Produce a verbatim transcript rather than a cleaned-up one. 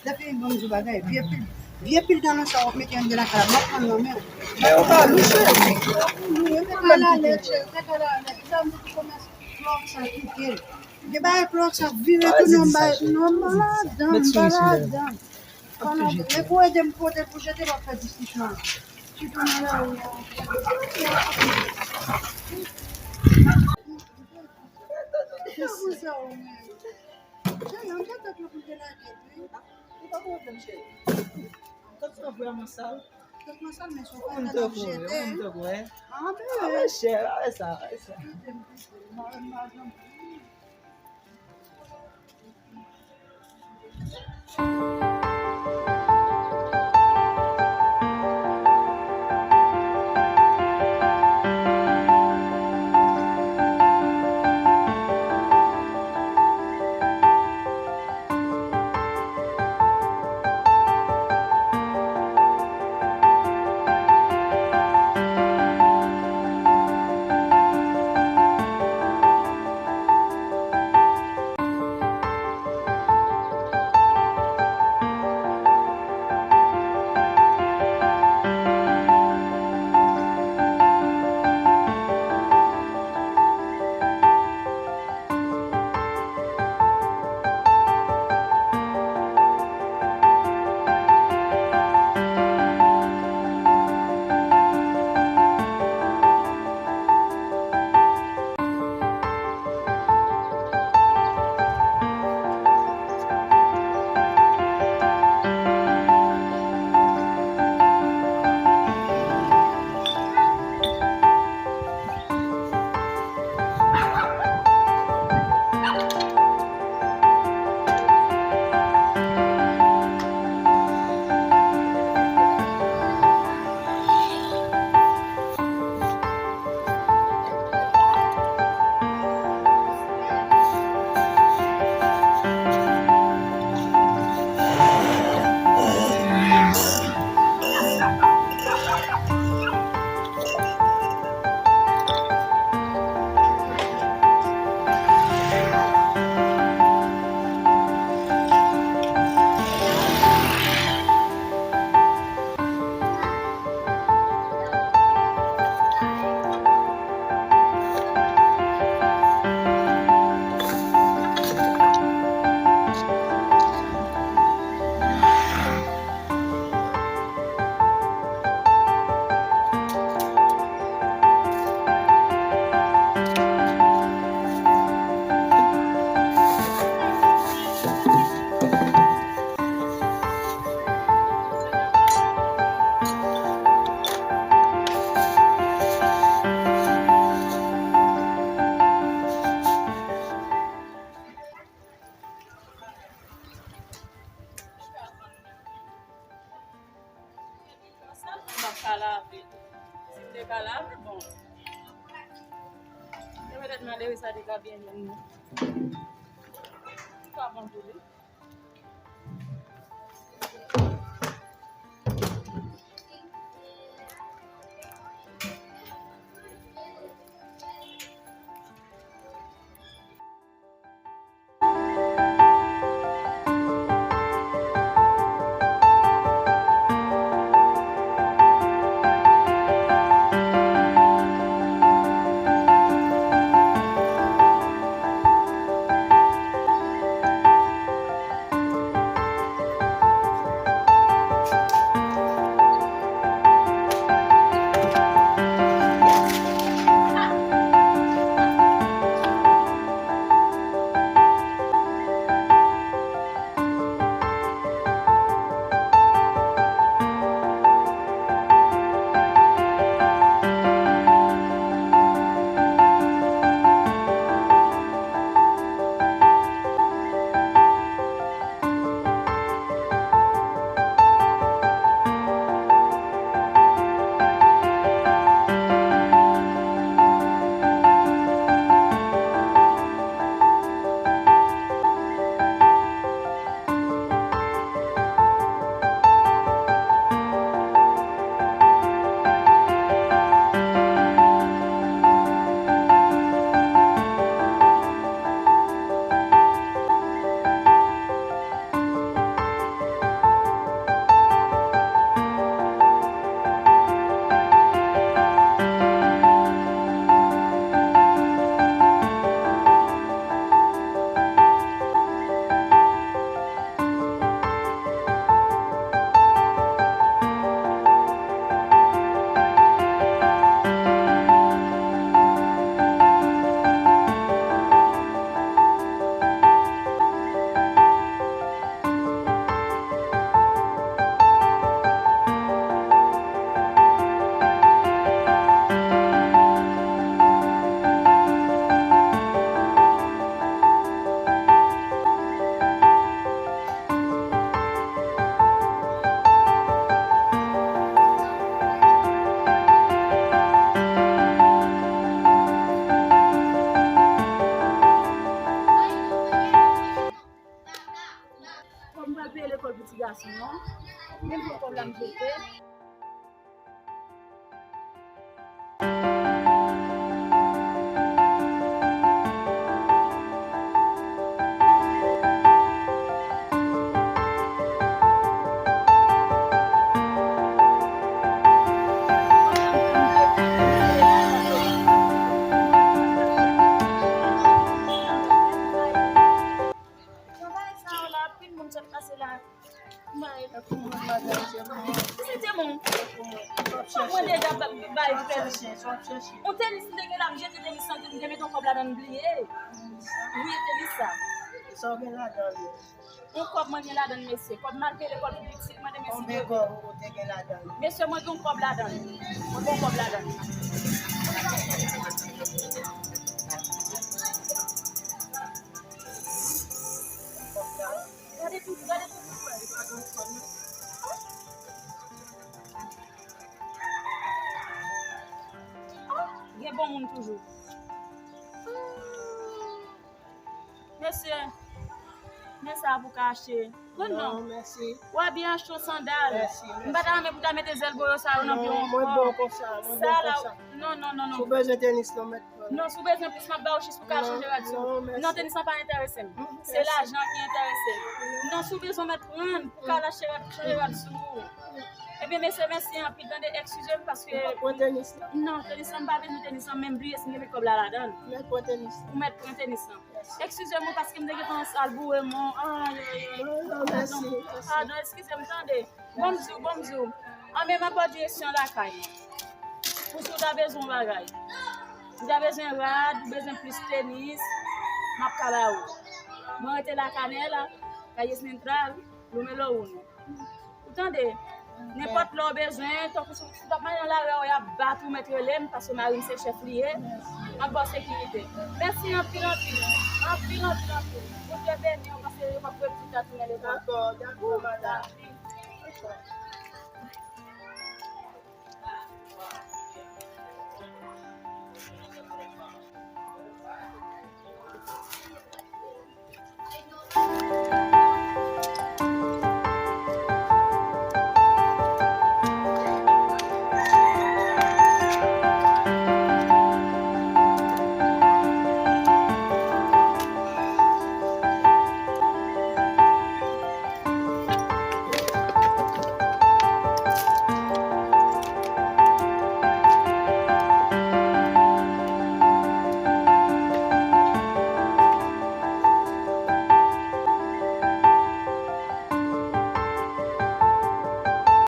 Lè fini, ban m di w bagay. Vye pil, vye pil talan sa w ap mete anndan lakay la, m ap pran nan men w. Mwen pa lou, cheri. Mwen pa lou, mwen pa lou. Mwen pa lou, cheri. Mwen pa lou. Sa m di kòmanse, klòk sa kite l. Gen bagay klòk sa vire tounen, m bay, non, m pa ladan, m pa ladan. M pa ladan. Men pou ede m pote l pou jete, m ap fè diskisyon. Sitou nan lari a. Cheri, m gentan pou te lage l, wi. Li pa pwoblèm, cheri. Kòm sa vrèman sal. Kòm sa, men se yon bagay n ap jete. Yon moun tankou mwen, yon moun tankou mwen. Ah, ben. Ah, men chè, ah, men sa, ah, men sa. Sa m ap ka lave tou. Si m te ka lave, bon. Se petèt malere sa te ka byen jwenn mwen. Li pa bon pou li. Lekòl pou ti gason an. Menm pou kòb la m jete. Travay sa yo la, anpil moun sot pase la. Mwen, se te moun. Fòk mwen deja ba- bay pèp. Yon tenis m te gen la, m jete tenis lan, m te mete yon kòb ladan, m bliye. Wi, tenis sa. Sa w gen ladan l? Yon kòb mwen gen ladan l, mesye. Kòb m al peye lekòl pou pitit mwen, mesye. Konbyen kòb ou te gen ladan l? Mesye, mwen gen yon kòb ladan l. Mwen gen yon kòb ladan l. Gade tout, gade tout. Gen bon moun toujou. Mesye, men sa pou ka achte. Pran non. Non, mèsi. W a byen achte yon sandal. Mèsi, mèsi. M pa ta renmen pou ta mete zèl boyo sa yo nan pye yon kò. Non, mwen bon konsa, mwen bon konsa. Non, non, non, non. Si w bezwen tenis lan, mèt pran. Non, si w bezwen plis, m ap ba w chis pou ka chanje rad sou. Non, mèsi. Non, tenis lan pa enterese m. Se lajan ki enterese m. Non, si w bezwen mèt pran, pou ka al achte rad, pou chanje rad sou. Ebyen, mesye, mèsi anpil. Tande, eskize m paske... Ou pa pran tenis lan? Non, tenis lan, m pa bezwen tenis lan, men m bliye si m te met kòb la ladan l. Mèt pran tenis lan. Ou mèt pran tenis lan. Eskize m wi, paske m te gentan al boure mwen. Ay, ay, ay. Non, non, mèsi, mèsi. Padon, eskize m, tande. Bon, m di w, bon, m di w. Anben, m ap ba w direksyon lakay mwen. Pou si w ta bezwen yon bagay. Ou ta bezwen rad, ou bezwen plis tenis, m ap ka ba ou. Mwen rete Lakanè la, Calle Central, Numero Uno. Ou tande? Nenpòt lè w bezwen, tankou si w t ap mache nan lari a, y ap bat ou, mèt rele m, paske mari m se chèf li ye. M ap ba w sekirite. Mèsi anpil, anpil. Anpil, anpil, anpil. Bondye beni w, paske yo p ap vle pitit la tounen lekòl. Dakò, dakò, madanm.